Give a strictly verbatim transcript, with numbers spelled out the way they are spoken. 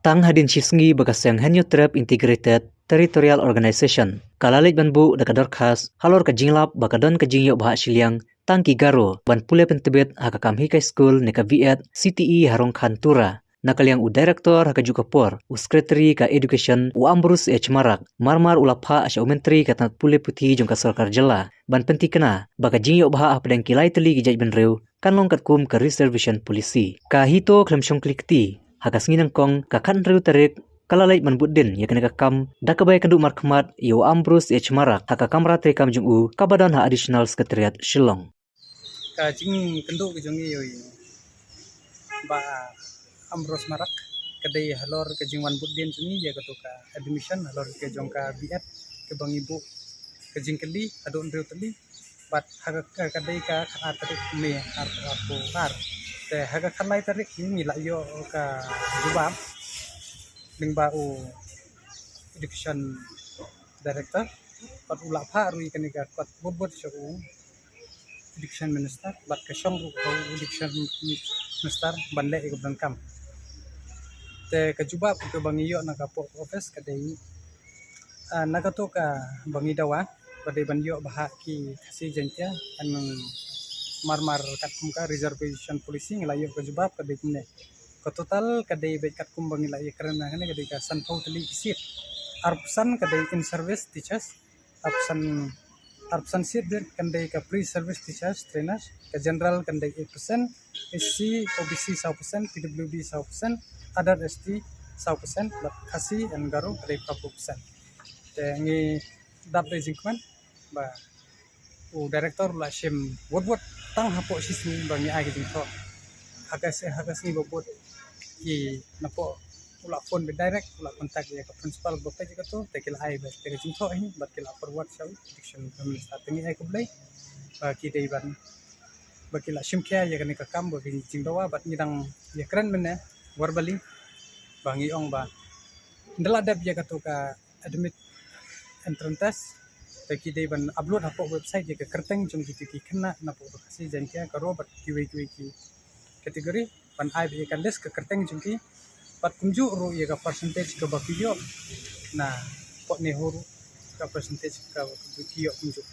Tang hadien shi sngi ba ka seng Hynñiewtrep Integrated Territorial Organization ka la leit ban buh da ka dorkhas halor ka jinglap ba ka don ka jingïoh bhah shiliang tang ki Garo ban pule pyntbit ha ka kam hikai skul ne ka B.Ed C.T.E. ha Rongkhan Tura. Na ka liang u director ha kajuh ka por, u secretary ka education, u Ambrose H Marak, marmar u la phah sha u myntri ka tnat pule puthi jong ka sorkar jylla ban pynthikna ba ka jingïoh bhah hapdeng ki lai tylli ki jaitbynriew kan long katkum ka reservation policy. Ka HITO khlem shong kli kti, ha ka sngi nyngkong ka khathynriew tarik ka la leit ban bud dien ïa kane ka kam da kaba ïakynduh markhmat ïa u Ambrose H Marak ha ka kamra treikam jong u kaba don ha Additional Secretariat Shillong. Ka jingkynduh ka jong ngi ïa u Bah Ambrose Marak ka dei halor ka jingwan bud dien jong ngi ïa kato ka admission halor ka jong ka B.Ed kaba ngi buh ka jingkylli haduh hynriew tylli. Bad ha ka, ka, ka dei ka khatar tarik May arphew arphew ar. Te ha ka khatlai tarik ngi la ïoh ka jubab lyngba u education director. Bad u la phah ruh ïa kane ka kot bud bud sha u education minister bad ka shong ruh ka u education minister ban leh ïa ka donkam. Te ka jubab kaba ngi ïoh na ka post office ka dei, ah, na kato kaba ngi dawa ba dei ban ïoh bhah ki Khasi Jaiñtia, namar katkum ka reservation policy ngi la ïoh ka jubab ka dei kumne. Ka total ka dei beit katkum ba ngi la ïakren hangne ka dei ka sanphew tylli ki seat. Arphew san ka dei in service teachers, arphew san, arphew san seat dei kan dei ka pre service teachers, trainers, ka general kan dei eight percent, SC, OBC saw percent, PWD saw percent, other ST saw percent, bad Khasi and Garo ka dei phra phew percent. Te ngi dap da jingkmen ba u director u la shim wot wot tang hapoh shi sngi ba ngi ai ka jingthoh. Ha ka sngi, ha ka sngi ba bud ki napoh u la phone beit direct, u la contact ïa ka principal ba peit ïa kato, te ki la ai beit ka jingthoh hi bad ki la forward sha u education minister. Te ngi ai khublei ba ki dei ban, ba ki la shim khia ïa kane ka kam ba ki jingdawa bad ngi dang ïakren mynne verbally ba ngi ong ba ynda la dep ïa kato ka admit entrance test, te ki dei ban upload hapoh website ïa ka kyrteng jong kito ki khynnah napoh ka Khasi Jaiñtia Garo bad kiwei kiwei ki category, ban ai beit ïa ka list ka kyrteng jong ki bad kumjuh ruh ïa ka percentage kaba ki ïoh napoh NEHU ruh, ka percentage kaba ki ïoh kumjuh.